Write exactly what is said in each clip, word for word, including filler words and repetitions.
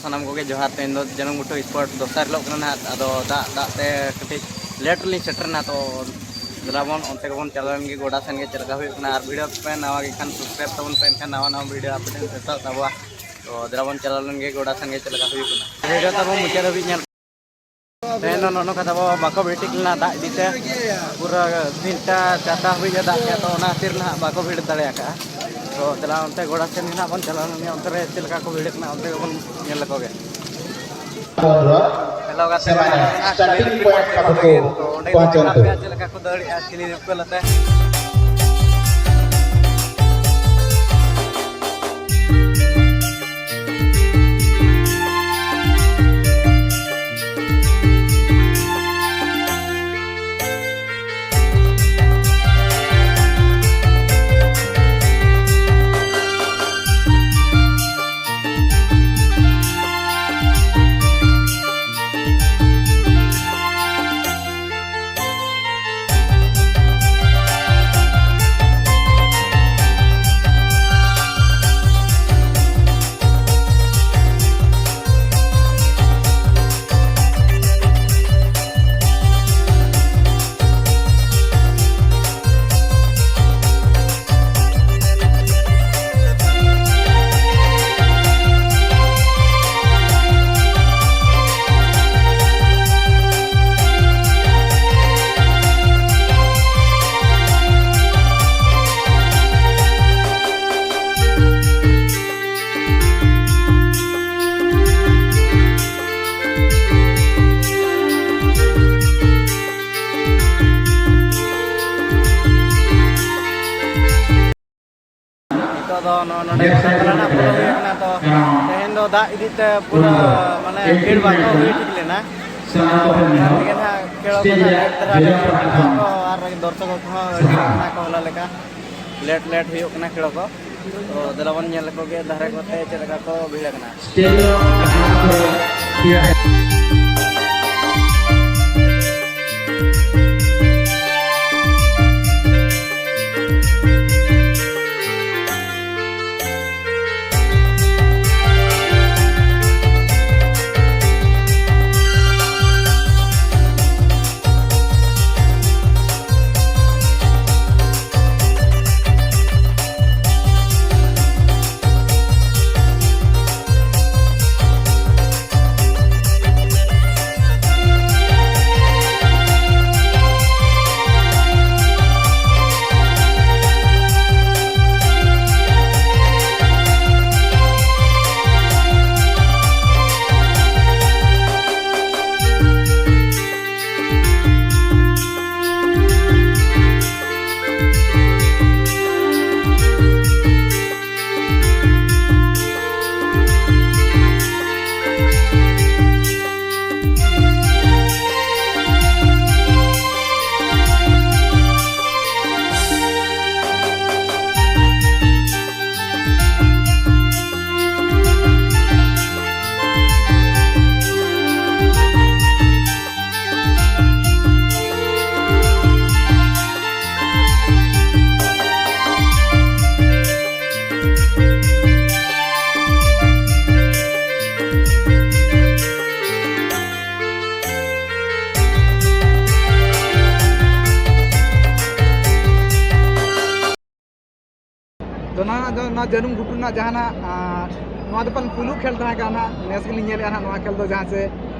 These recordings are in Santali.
ᱥᱟᱱᱟᱢ ᱠᱚᱜᱮ ᱡᱚᱦᱟᱨ᱾ ᱛᱮᱦᱮᱧ ᱫᱚ ᱡᱟᱹᱱᱩᱢ ᱜᱷᱩᱴᱩ spot ᱫᱚᱥᱟᱨ ᱦᱤᱞᱳᱜ ᱠᱟᱱᱟ ᱱᱟᱦᱟᱜ, ᱟᱫᱚ ᱫᱟᱜ ᱫᱟᱜ ᱛᱮ ᱠᱟᱹᱴᱤᱡ late ᱨᱮᱞᱤᱧ ᱥᱮᱴᱮᱨ ᱮᱱᱟ᱾ ᱛᱚ ᱫᱮᱞᱟ ᱵᱚᱱ ᱚᱱᱛᱮ ᱜᱮᱵᱚᱱ ᱪᱟᱞᱟᱣ ᱞᱮᱱ ᱜᱮ, ᱜᱚᱰᱟ ᱥᱮᱱ ᱜᱮ ᱪᱮᱫ ᱞᱮᱠᱟ ᱦᱩᱭᱩᱜ ᱠᱟᱱᱟ᱾ ᱟᱨ video ᱯᱮ ᱱᱟᱣᱟ ᱜᱮ ᱠᱷᱟᱱ subscribe ᱛᱟᱵᱚᱱ ᱯᱮ, ᱮᱱᱠᱷᱟᱱ ᱱᱟᱣᱟ ᱱᱟᱣᱟ video update ᱥᱮᱴᱮᱨᱚᱜ ᱛᱟᱵᱚᱱᱟ᱾ ᱛᱚ ᱫᱮᱞᱟ ᱵᱚᱱ ᱪᱟᱞᱟᱣ ᱞᱮᱱ ᱜᱮ ᱜᱚᱰᱟ ᱥᱮᱱ ᱜᱮ ᱪᱮᱫ ᱞᱮᱠᱟ ᱦᱩᱭᱩᱜ ᱠᱟᱱᱟ᱾ video ᱛᱟᱵᱚᱱ ᱢᱩᱪᱟᱹᱫ ᱫᱷᱟᱹᱵᱤᱡ ᱧᱮᱞ᱾ ᱛᱮᱦᱮᱧ ᱫᱚ ᱱᱚᱜᱼᱚ ᱱᱚᱝᱠᱟ ᱛᱟᱵᱚ ᱵᱟᱠᱚ ᱵᱷᱤᱲ ᱴᱷᱤᱠ ᱞᱮᱱᱟ ᱫᱟᱜ ᱤᱫᱤᱛᱮ, ᱯᱩᱨᱟᱹ ᱛᱤᱱᱴᱟ ᱪᱟᱨᱴᱟ ᱦᱟᱹᱵᱤᱡ ᱮ ᱫᱟᱜ ᱠᱮᱫᱟ, ᱛᱚ ᱚᱱᱟ ᱠᱷᱟᱹᱛᱤᱨ ᱱᱟᱦᱟᱜ ᱵᱟᱠᱚ ᱵᱷᱤᱲ ᱫᱟᱲᱮ ᱟᱠᱟᱫᱼᱟ᱾ ᱛᱚ ᱫᱮᱞᱟ ᱚᱱᱛᱮ ᱜᱚᱰᱟ ᱥᱮᱱ ᱜᱮ ᱱᱟᱦᱟᱜ ᱵᱚᱱ ᱪᱟᱞᱟᱣ ᱞᱮᱱ ᱜᱮ, ᱚᱱᱛᱮ ᱨᱮ ᱪᱮᱫ ᱞᱮᱠᱟ ᱠᱚ ᱵᱷᱤᱲ ᱠᱟᱱᱟ ᱚᱱᱛᱮ ᱜᱮᱵᱚᱱ ᱧᱮᱞ ᱞᱮᱠᱚ ᱜᱮ᱾ ᱦᱮᱞᱳ ᱜᱟᱛᱮ ᱠᱚ, ᱱᱚᱜᱼᱚᱭ ᱱᱟᱦᱟᱜ starting point ᱯᱟᱠᱷᱩ ᱠᱚ ᱛᱚ ᱚᱸᱰᱮ ᱜᱮᱵᱚᱱ ᱯᱚᱦᱚᱸᱪᱚᱱ ᱧᱮᱞ ᱛᱚ᱾ ᱯᱮᱭᱟ ᱪᱮᱫ ᱞᱮᱠᱟ ᱠᱚ ᱫᱟᱹᱲᱮᱜᱼᱟ ᱪᱤᱞᱤ ᱱᱩᱠᱩ ᱞᱟᱛᱮ᱾ ᱱᱤᱛᱚᱜ ᱫᱚ ᱱᱚᱜᱼᱚ ᱱᱚᱰᱮ ᱜᱚᱴᱟ ᱛᱟᱞᱟ ᱨᱮᱱᱟᱜ ᱯᱩᱨᱟᱹ ᱦᱩᱭ ᱠᱟᱱᱟ᱾ ᱛᱚ ᱛᱮᱦᱮᱧ ᱫᱚ ᱫᱟᱜ ᱤᱫᱤ ᱛᱮ ᱯᱩᱨᱟᱹ ᱢᱟᱱᱮ ᱵᱷᱤᱲ ᱵᱟᱠᱚ ᱦᱩᱭ ᱴᱷᱤᱠ ᱞᱮᱱᱟ᱾ ᱛᱚ ᱚᱱᱟ ᱛᱮᱜᱮ ᱱᱟᱦᱟᱜ ᱠᱷᱮᱞ ᱠᱚ ᱱᱟᱦᱟᱜ ᱞᱮᱴ ᱫᱷᱟᱨᱟ ᱜᱮ ᱦᱩᱭᱩᱜ ᱠᱟᱱᱟ᱾ ᱛᱚ ᱟᱨ ᱫᱚᱨᱥᱚᱠ ᱠᱚᱦᱚᱸ ᱦᱤᱡᱩᱜ ᱠᱟᱱᱟ ᱠᱚ ᱦᱚᱞᱟ ᱞᱮᱠᱟ, ᱞᱮᱴ ᱞᱮᱴ ᱦᱩᱭᱩᱜ ᱠᱟᱱᱟ ᱠᱷᱮᱞ ᱠᱚ᱾ ᱛᱚ ᱫᱮᱞᱟ ᱵᱚᱱ ᱧᱮᱞ ᱞᱮᱠᱚ ᱜᱮ ᱫᱷᱟᱨᱮ ᱠᱚᱛᱮ ᱪᱮᱫ ᱞᱮᱠᱟ ᱠᱚ ᱵᱷᱤᱲ ᱟᱠᱟᱱᱟ᱾ ᱡᱟᱹᱱᱩᱢ ᱜᱷᱩᱴᱩ ᱨᱮᱱᱟᱜ ᱡᱟᱦᱟᱱᱟᱜ, ᱟᱸ, ᱱᱚᱣᱟ ᱫᱚ ᱯᱟᱞᱮᱱ ᱯᱩᱭᱞᱩ ᱠᱷᱮᱞ ᱛᱟᱦᱮᱸ ᱠᱟᱱᱟ ᱱᱟᱦᱟᱜ, ᱱᱮᱥ ᱜᱮᱞᱤᱧ ᱧᱮᱞᱮᱫᱼᱟ ᱱᱟᱦᱟᱜ ᱱᱚᱣᱟ ᱠᱷᱮᱞ ᱫᱚ, ᱡᱟᱦᱟᱸ ᱪᱮ,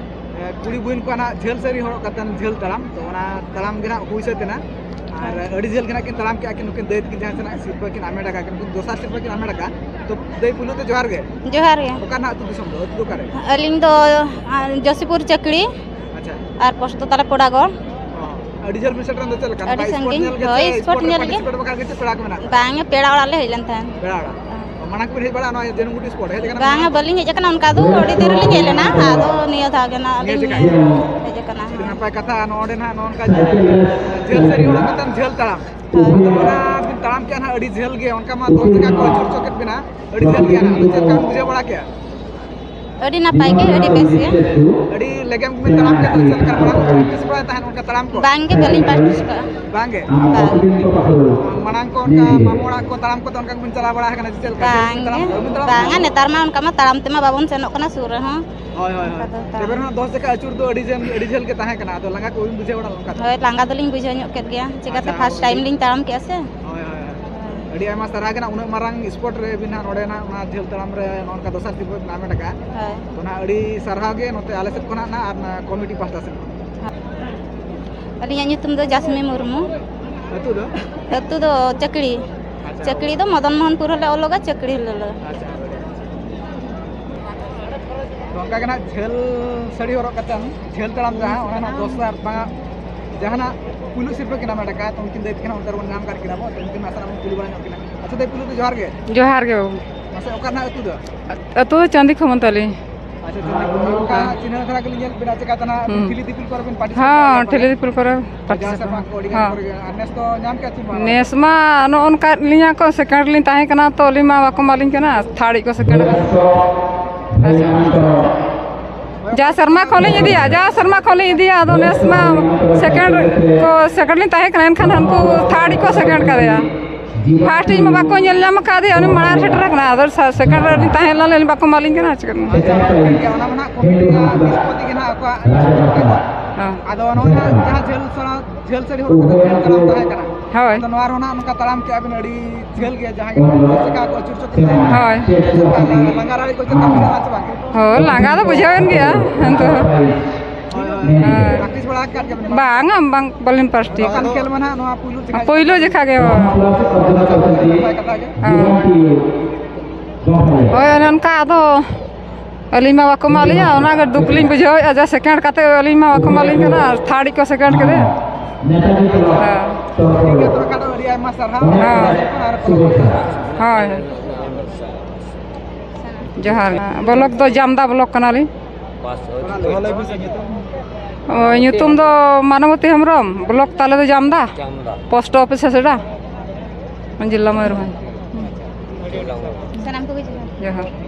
ᱮ, ᱠᱩᱲᱤ ᱵᱚᱭᱤᱱ ᱠᱚᱣᱟᱜ ᱱᱟᱦᱟᱜ ᱡᱷᱟᱹᱞ ᱥᱟᱹᱲᱤ ᱦᱚᱨᱚᱜ ᱠᱟᱛᱮ ᱡᱷᱟᱹᱞ ᱛᱟᱲᱟᱢ, ᱛᱚ ᱚᱱᱟ ᱛᱟᱲᱟᱢ ᱜᱮ ᱱᱟᱦᱟᱜ ᱦᱩᱭ ᱥᱟᱹᱛ ᱮᱱᱟ᱾ ᱟᱨ ᱦᱳᱭ᱾ ᱟᱹᱰᱤ ᱡᱷᱟᱹᱞ ᱜᱮ ᱱᱟᱦᱟᱜ ᱠᱤᱱ ᱛᱟᱲᱟᱢ ᱠᱮᱜᱼᱟ ᱠᱤᱱ, ᱱᱩᱠᱤᱱ ᱫᱟᱹᱭ ᱛᱟᱹᱠᱤᱱ ᱡᱟᱦᱟᱸ ᱥᱮᱱᱟᱜ ᱥᱤᱨᱯᱟᱹ ᱠᱤᱱ ᱦᱟᱢᱮᱴ ᱟᱠᱟᱫ, ᱠᱤᱱ ᱫᱚᱥᱟᱨ ᱥᱤᱨᱯᱟᱹ ᱠᱤᱱ ᱦᱟᱢᱮᱴ ᱟᱠᱟᱫ᱾ ᱛᱚ ᱫᱟᱹᱭ, ᱯᱩᱭᱞᱩ ᱛᱮ ᱡᱚᱦᱟᱨ ᱜᱮ᱾ ᱡᱚᱦᱟᱨ ᱜᱮ᱾ ᱚᱠᱟ ᱨᱮᱱᱟᱜ ᱟᱹᱛᱩ ᱫᱤᱥᱚᱢ ᱫᱚ? ᱟᱹᱛᱩ ᱫᱚ ᱚᱠᱟᱨᱮ? ᱟᱹᱞᱤᱧ ᱫᱚ, ᱟ, ᱡᱚᱥᱤᱯᱩᱨ ᱪᱟᱹᱠᱲᱤ᱾ ᱟᱪᱪᱷᱟ᱾ ᱟᱨ ᱯᱳᱥᱴ ᱫᱚ ᱛᱟᱞᱮ ᱯᱚᱲᱟᱜᱚᱲ᱾ ᱚ, ᱟᱹᱰᱤ ᱡᱷᱟᱹᱞ ᱵᱤᱱ ᱥᱮᱴᱮᱨ ᱮᱱ ᱫᱚ, ᱪᱮᱫ ᱞᱮᱠᱟ? ᱟᱹᱰᱤ ᱱᱚᱝᱠᱟ ᱥᱯᱳᱨᱴ ᱥᱟᱺᱜᱤᱧ, ᱧᱮᱞ ᱜᱮ ᱦᱳᱭ, ᱥᱮ ᱥᱯᱳᱨᱴ ᱥᱯᱳᱨᱴ ᱨᱮ ᱧᱮᱞ ᱜᱮ᱾ ᱯᱟᱨᱴᱤᱥᱤᱯᱮᱴ ᱵᱟᱠᱷᱨᱟ ᱜᱮ ᱪᱮ ᱯᱮᱲᱟ ᱠᱚ ᱢᱮᱱᱟᱜ ᱠᱚᱣᱟ? ᱵᱟᱝ, ᱯᱮᱲᱟ ᱚᱲᱟᱜ ᱞᱮ ᱦᱮᱡ ᱞᱮᱱ ᱛᱟᱦᱮᱸᱫ᱾ ᱯᱮᱲᱟ ᱚᱲᱟᱜ᱾ ᱦᱮᱸ᱾ ᱚ, ᱢᱟᱲᱟᱝ ᱠᱚᱵᱤᱱ ᱦᱮᱡ ᱵᱟᱲᱟᱜᱼᱟ ᱱᱚᱣᱟ ᱡᱟᱹᱱᱩᱢ ᱜᱷᱩᱴᱩ ᱥᱯᱳᱨᱴ? ᱦᱮᱡ ᱟᱠᱟᱱᱟ ᱵᱟᱝᱟ, ᱵᱤᱱ? ᱵᱟᱹᱞᱤᱧ ᱦᱮᱡ ᱟᱠᱟᱱᱟ, ᱚᱱᱠᱟ ᱫᱚ ᱟᱹᱰᱤ ᱫᱤᱱ ᱨᱮᱞᱤᱧ ᱦᱮᱡ ᱞᱮᱱᱟ, ᱟᱫᱚ ᱱᱤᱭᱟᱹ ᱫᱷᱟᱣ ᱜᱮ ᱱᱟᱜ ᱱᱤᱭᱟᱹ ᱞᱤᱧ ᱡᱮᱠᱷᱟ? ᱦᱮᱡ ᱟᱠᱟᱱᱟ᱾ ᱟᱹᱰᱤ ᱱᱟᱯᱟᱭ ᱠᱟᱛᱷᱟ, ᱱᱚᱰᱮ ᱱᱟᱦᱟᱜ ᱱᱚᱜᱼᱚ ᱱᱚᱝᱠᱟ ᱡᱷᱟᱹᱞ ᱥᱟᱹᱲᱤ ᱦᱚᱨᱚᱜ ᱠᱟᱛᱮ ᱡᱷᱟᱹᱞ ᱛᱟᱲᱟᱢ᱾ ᱦᱳᱭ᱾ ᱟᱫᱚ ᱚᱱᱟ ᱵᱤᱱ ᱛᱟᱲᱟᱢ ᱠᱮᱜᱼᱟ ᱱᱟᱦᱟᱜ ᱟᱹᱰᱤ ᱡᱷᱟᱹᱞ ᱜᱮ, ᱚᱱᱠᱟ ᱢᱟ ᱫᱚᱥ ᱡᱟᱭᱜᱟ ᱠᱚ ᱟᱹᱪᱩᱨ ᱪᱚ ᱠᱮᱫ ᱵᱤᱱᱟ, ᱟᱹᱰᱤ ᱡᱷᱟᱹᱞ ᱜᱮᱭᱟ ᱱᱟᱦᱟᱜ᱾ ᱟᱫᱚ ᱪᱮᱫ ᱞᱮᱠᱟ ᱵᱤᱱ ᱵᱩᱡᱷᱟᱹᱣ ᱵᱟᱲᱟ ᱠᱮᱜᱼᱟ? ᱟᱹᱰᱤ ᱱᱟᱯᱟᱭ ᱜᱮ, ᱟᱹᱰᱤ ᱵᱮᱥ ᱜᱮ᱾ ᱟᱹᱰᱤ ᱞᱮᱜᱮᱢ ᱜᱮᱵᱤᱱ ᱛᱟᱲᱟᱢ ᱠᱮᱫ ᱫᱚ, ᱪᱮᱫ ᱞᱮᱠᱟ ᱢᱟᱲᱟᱝ ᱠᱚ ᱯᱨᱮᱠᱴᱤᱥ ᱵᱟᱲᱟᱭ ᱛᱟᱦᱮᱸᱫ ᱚᱱᱠᱟ ᱛᱟᱲᱟᱢ ᱠᱚ? ᱵᱟᱝ ᱜᱮ, ᱵᱟᱹᱞᱤᱧ ᱯᱨᱮᱠᱴᱤᱥ ᱠᱟᱜᱼᱟ᱾ ᱵᱟᱝ ᱜᱮ? ᱵᱟᱝ᱾ ᱢᱟᱲᱟᱝ ᱠᱚ ᱚᱱᱠᱟ ᱢᱟᱢᱚ ᱚᱲᱟᱜ ᱠᱚ ᱛᱟᱲᱟᱢ ᱠᱚᱫᱚ ᱚᱱᱠᱟ ᱜᱮᱵᱤᱱ ᱪᱟᱞᱟᱣ ᱵᱟᱲᱟ ᱟᱠᱟᱱᱟ ᱥᱮ ᱪᱮᱫ ᱞᱮᱠᱟ? ᱵᱟᱝ ᱵᱟᱹᱵᱤᱱ ᱜᱮ, ᱛᱟᱲᱟᱢ ᱠᱟᱜᱼᱟ? ᱵᱟᱝᱟ, ᱱᱮᱛᱟᱨ ᱢᱟ ᱚᱱᱠᱟ ᱢᱟ ᱛᱟᱲᱟᱢ ᱛᱮᱢᱟ ᱵᱟᱵᱚᱱ ᱥᱮᱱᱚᱜ ᱠᱟᱱᱟ ᱥᱩᱨ ᱨᱮᱦᱚᱸ᱾ ᱦᱳᱭ, ᱦᱳᱭ, ᱦᱳᱭ᱾ ᱚᱱᱠᱟ ᱫᱚ ᱛᱟᱲᱟᱢ᱾ ᱛᱚᱵᱮ ᱨᱮᱦᱚᱸ ᱫᱚᱥ ᱡᱟᱭᱜᱟ ᱟᱹᱪᱩᱨ ᱫᱚ ᱟᱹᱰᱤ ᱡᱷᱟᱹᱞ, ᱟᱹᱰᱤ ᱡᱷᱟᱹᱞ ᱜᱮ ᱛᱟᱦᱮᱸ ᱠᱟᱱᱟ, ᱟᱫᱚ ᱞᱟᱸᱜᱟ ᱠᱚ ᱵᱟᱹᱵᱤᱱ ᱵᱩᱡᱷᱟᱹᱣ ᱵᱟᱲᱟ ᱞᱮᱱ ᱠᱷᱟᱱ? ᱦᱳᱭ, ᱞᱟᱸᱜᱟ ᱫᱚᱞᱤᱧ ᱵᱩᱡᱷᱟᱹᱣ ᱧᱚᱜ ᱠᱮᱫ ᱜᱮᱭᱟ, ᱪᱤᱠᱟᱹᱛᱮ ᱟᱪᱪᱷᱟ, first time ᱞᱤᱧ ᱛᱟᱲᱟᱢ ᱠᱮᱜᱼᱟ ᱥᱮ᱾ ᱦᱳᱭ, ᱦᱳᱭ, ᱦᱳᱭ᱾ ᱦᱳᱭ᱾ ᱟᱹᱰᱤ ᱟᱭᱢᱟ ᱥᱟᱨᱦᱟᱣ ᱜᱮ ᱱᱟᱜ, ᱩᱱᱟᱹᱜ ᱢᱟᱨᱟᱝ ᱥᱯᱳᱨᱴ ᱨᱮ ᱟᱹᱵᱤᱱ ᱱᱟᱜ ᱱᱚᱰᱮ ᱱᱟᱜ ᱚᱱᱟ ᱡᱷᱟᱹᱞ ᱛᱟᱲᱟᱢ ᱨᱮ ᱱᱚᱜᱼᱚ ᱱᱚᱝᱠᱟ ᱫᱚᱥᱟᱨ ᱥᱤᱨᱯᱟᱹ ᱵᱤᱱ ᱦᱟᱢᱮᱴ ᱟᱠᱟᱫᱼᱟ᱾ ᱦᱳᱭ᱾ ᱛᱚ ᱱᱟᱜ ᱟᱹᱰᱤ ᱥᱟᱨᱦᱟᱣ ᱜᱮ ᱱᱚᱛᱮ ᱟᱞᱮ ᱥᱮᱫ ᱠᱷᱚᱱᱟᱜ ᱱᱟᱜ ᱟᱨ ᱚᱱᱟ ᱠᱚᱢᱤᱴᱤ ᱯᱟᱦᱴᱟ ᱥᱮᱫ ᱠᱷᱚᱱ᱾ ᱟᱹᱞᱤᱧᱟᱜ ᱧᱩᱛᱩᱢ ᱫᱚ ᱡᱟᱥᱢᱤ ᱢᱩᱨᱢᱩ᱾ ᱟᱹᱛᱩ ᱫᱚ? ᱟᱹᱛᱩ ᱫᱚ ᱪᱟᱹᱠᱲᱤ᱾ ᱟᱪᱪᱷᱟ᱾ ᱪᱟᱹᱠᱲᱤ ᱫᱚ ᱢᱚᱫᱚᱱ ᱢᱳᱦᱚᱱᱯᱩᱨ ᱦᱚᱸᱞᱮ ᱚᱞᱚᱜᱟ, ᱪᱟᱹᱠᱲᱤ ᱦᱚᱸᱞᱮ ᱚᱞᱚᱜᱟ᱾ ᱟᱪᱪᱷᱟ᱾ ᱛᱚ ᱚᱱᱠᱟ ᱜᱮ ᱱᱟᱜ ᱡᱷᱟᱹᱞ ᱥᱟᱹᱲᱤ ᱦᱚᱨᱚᱜ ᱠᱟᱛᱮ ᱡᱷᱟᱹᱞ ᱛᱟᱲᱟᱢ ᱡᱟᱦᱟᱸ, ᱚᱱᱟ ᱨᱮᱱᱟᱜ ᱫᱚᱥᱟᱨ ᱵᱟᱝᱟ ᱡᱟᱦᱟᱱᱟᱜ ᱯᱩᱭᱞᱩ ᱥᱤᱨᱯᱟᱹ ᱠᱤᱱ ᱦᱟᱢᱮᱴ ᱟᱠᱟᱫᱼᱟ, ᱛᱚ ᱩᱱᱠᱤᱱ ᱫᱟᱹᱭ ᱛᱟᱹᱠᱤᱱ ᱦᱚᱸ ᱚᱱᱛᱮ ᱨᱮᱵᱚᱱ ᱧᱟᱢ ᱠᱟᱫ ᱠᱤᱱᱟ ᱵᱚ, ᱛᱚ ᱩᱱᱠᱤᱱ ᱟᱥᱟᱜ ᱟᱵᱚᱱ ᱠᱩᱞᱤ ᱵᱟᱲᱟ ᱧᱚᱜ ᱠᱤᱱᱟ᱾ ᱟᱪᱪᱷᱟ ᱫᱟᱹᱭ, ᱯᱩᱭᱞᱩ ᱫᱚ ᱡᱚᱦᱟᱨ ᱜᱮ᱾ ᱡᱚᱦᱟᱨ ᱜᱮ ᱵᱟᱹᱵᱩ᱾ ᱢᱟᱥᱮ ᱚᱠᱟ ᱨᱮᱱᱟᱜ ᱟᱹᱛᱩ ᱫᱚ? ᱟᱹᱛᱩ ᱫᱚ ᱪᱟᱸᱫᱤ ᱠᱷᱚᱢᱚᱱ ᱛᱟᱞᱤ᱾ ᱟᱪᱪᱷᱟ, ᱪᱟᱸᱫᱤ ᱠᱷᱚᱢᱚᱱ᱾ ᱚᱱᱠᱟ ᱪᱤᱱᱦᱟᱹ ᱫᱷᱟᱨᱟ ᱜᱮᱞᱤᱧ ᱧᱮᱞ ᱵᱤᱱᱟ, ᱪᱮᱠᱟ ᱛᱮ ᱱᱟᱜ ᱦᱩᱸ᱾ ᱴᱷᱤᱞᱤ ᱫᱤᱯᱤᱞ ᱠᱚᱨᱮ ᱵᱤᱱ participate ᱦᱚᱸ, ᱵᱟᱲᱟ ᱴᱷᱤᱞᱤ ᱠᱟᱱᱟ? ᱫᱤᱯᱤᱞ ᱠᱚᱨᱮ ᱡᱟᱦᱟᱸ participate ᱥᱮᱨᱢᱟ ᱦᱚᱸ᱾ ᱠᱚ ᱟᱹᱰᱤ ᱜᱟᱱ ᱦᱚᱸ᱾ ᱠᱚᱨᱮ ᱜᱮ᱾ ᱟᱨ ᱱᱮᱥ ᱫᱚ ᱧᱟᱢ ᱠᱮᱜᱼᱟ ᱪᱮ ᱵᱟᱝ? ᱱᱮᱥ ᱢᱟ ᱱᱚᱜᱼᱚ ᱱᱚᱝᱠᱟ ᱞᱤᱧᱟ ᱠᱚ, second ᱞᱤᱧ ᱛᱟᱦᱮᱸ ᱠᱟᱱᱟ, ᱛᱚ ᱟᱹᱞᱤᱧ ᱢᱟ ᱵᱟᱠᱚ ᱮᱢᱟᱞᱤᱧ ᱠᱟᱱᱟ, third ᱠᱚ second ᱠᱟᱱᱟ᱾ ᱡᱟ ᱥᱮᱨᱢᱟ ᱠᱷᱚᱱ ᱞᱤᱧ ᱤᱫᱤᱭᱟ, ᱡᱟ ᱥᱮᱨᱢᱟ ᱠᱷᱚᱱ ᱞᱤᱧ ᱤᱫᱤᱭᱟ, ᱟᱫᱚ ᱱᱮᱥ ᱢᱟ second ᱠᱚ, second ᱞᱤᱧ ᱛᱟᱦᱮᱸ ᱠᱟᱱᱟ, ᱮᱱᱠᱷᱟᱱ ᱦᱟᱱᱠᱩ third ᱠᱚ second ᱠᱟᱫᱮᱭᱟ᱾ First ᱤᱧ ᱢᱟ ᱵᱟᱠᱚ ᱧᱮᱞ ᱧᱟᱢ ᱟᱠᱟᱫᱮᱭᱟ, ᱩᱱᱤ ᱢᱟᱲᱟᱝ ᱨᱮ ᱥᱮᱴᱮᱨ ᱟᱠᱟᱱᱟ, ᱟᱫᱚ second ᱨᱮ ᱟᱹᱞᱤᱧ ᱛᱟᱦᱮᱸ ᱞᱮᱱᱟ, ᱟᱹᱞᱤᱧ ᱵᱟᱠᱚ ᱮᱢᱟᱞᱤᱧ ᱠᱟᱱᱟ, ᱪᱤᱠᱟᱹ ᱠᱟᱱᱟ? ᱟᱪᱪᱷᱟ, ᱴᱷᱤᱠ ᱜᱮᱭᱟ, ᱚᱱᱟ ᱢᱟ ᱱᱟᱦᱟᱜ ᱠᱚᱢᱤᱴᱤ ᱨᱮᱱᱟᱜ ᱱᱤᱥᱯᱚᱛᱤ ᱜᱮ ᱱᱟᱦᱟᱜ ᱟᱠᱚᱣᱟᱜ ᱱᱤᱥᱯᱚᱛᱤ ᱠᱟᱱᱟ᱾ ᱦᱮᱸ᱾ ᱟᱫᱚ ᱱᱚᱜᱼᱚᱭ ᱱᱟᱦᱟᱜ ᱡᱟᱦᱟᱸ ᱡᱷᱟᱹᱞ ᱥᱟᱲᱟ-, ᱡᱷᱟᱹᱞ ᱥᱟᱹᱲᱤ ᱦᱚᱨᱚᱜ ᱠᱟᱛᱮ ᱡᱷᱟᱹᱞ ᱛᱟᱲᱟᱢ ᱛᱟᱦᱮᱸ ᱠᱟᱱᱟ, ᱦᱳᱭ᱾ ᱟᱫᱚ ᱱᱚᱣᱟ ᱨᱮᱦᱚᱸ ᱱᱟᱜ ᱱᱚᱝᱠᱟ ᱛᱟᱲᱟᱢ ᱠᱮᱜᱼᱟ ᱵᱤᱱ ᱟᱹᱰᱤ ᱡᱷᱟᱹᱞ ᱜᱮᱭᱟ, ᱡᱟᱦᱟᱸᱭ ᱜᱮ ᱱᱚᱣᱟ ᱥᱮᱠᱟ ᱠᱚ ᱟᱹᱪᱩᱨ ᱪᱚ ᱠᱮᱫᱟ᱾ ᱦᱳᱭ᱾ ᱪᱮᱫ ᱞᱮᱠᱟ ᱞᱟᱸᱜᱟ ᱨᱟᱲᱮᱡ ᱠᱚ ᱪᱮᱫ ᱞᱮᱠᱟ ᱵᱩᱡᱷᱟᱹᱣ ᱮᱱᱟ ᱥᱮ ᱵᱟᱝ? ᱦᱳᱭ, ᱞᱟᱸᱜᱟ ᱫᱚ ᱵᱩᱡᱷᱟᱹᱣ ᱮᱱ ᱜᱮᱭᱟ ᱮᱱᱛᱮ᱾ ᱦᱳᱭ, ᱦᱳᱭ᱾ ᱦᱳᱭ᱾ ᱯᱨᱮᱠᱴᱤᱥ ᱵᱟᱲᱟ ᱟᱠᱟᱫ ᱜᱮᱭᱟ ᱵᱤᱱ? ᱵᱟᱝᱟ, ᱵᱟᱝ, ᱵᱟᱹᱞᱤᱧ ᱯᱨᱮᱠᱴᱤᱥ᱾ ᱱᱚᱝᱠᱟᱱ ᱠᱷᱮᱞ ᱢᱟ ᱱᱟᱦᱟᱜ ᱱᱚᱣᱟ ᱯᱩᱭᱞᱩ ᱡᱮᱠᱷᱟ ᱯᱩᱭᱞᱩ ᱡᱮᱠᱷᱟ ᱜᱮ, ᱦᱳᱭ᱾ ᱱᱟᱯᱟᱭ ᱠᱟᱛᱷᱟ ᱜᱮ᱾ ᱦᱳᱭ᱾ ᱦᱳᱭ, ᱚᱱᱮ ᱚᱱᱠᱟ ᱟᱫᱚ ᱟᱹᱞᱤᱧ ᱢᱟ ᱵᱟᱠᱚ ᱮᱢᱟᱜ ᱞᱤᱧᱟ, ᱚᱱᱟᱜᱮ ᱫᱩᱠ ᱞᱤᱧ ᱵᱩᱡᱷᱟᱹᱣᱮᱫᱼᱟ ᱡᱮ ᱥᱮᱠᱮᱱᱰ ᱠᱟᱛᱮ ᱟᱹᱞᱤᱧ ᱢᱟ ᱵᱟᱠᱚ ᱮᱢᱟᱜ ᱞᱤᱧ ᱠᱟᱱᱟ, ᱟᱨ ᱛᱷᱟᱨᱰ ᱠᱚ ᱥᱮᱠᱮᱱᱰ ᱠᱮᱫᱟ᱾ ᱦᱮᱸ᱾ ᱴᱷᱤᱠ ᱜᱮᱭᱟ, ᱛᱚᱵᱮ ᱠᱷᱟᱱ ᱫᱚ ᱟᱹᱰᱤ ᱟᱭᱢᱟ ᱥᱟᱨᱦᱟᱣ᱾ ᱦᱮᱸ᱾ ᱦᱳᱭ᱾ ᱡᱚᱦᱟᱨ᱾ ᱵᱞᱚᱠ ᱫᱚ ᱡᱟᱢᱫᱟ ᱵᱞᱚᱠ ᱠᱟᱱᱟᱞᱤᱧ᱾ ᱚ, ᱧᱩᱛᱩᱢ ᱫᱚ ᱢᱟᱱᱚᱵᱚᱛᱤ ᱦᱮᱢᱵᱨᱚᱢ, ᱵᱞᱚᱠ ᱛᱟᱞᱮ ᱫᱚ ᱡᱟᱢᱫᱟ, ᱯᱳᱥᱴ ᱚᱯᱷᱤᱥ ᱦᱟᱥᱲᱟ, ᱡᱮᱞᱟ ᱢᱚᱭᱩᱨᱵᱷᱚᱸᱡᱽ᱾ ᱥᱟᱱᱟᱢ ᱠᱚᱜᱮ ᱡᱚᱦᱟᱨ᱾ ᱡᱚᱦᱟᱨ᱾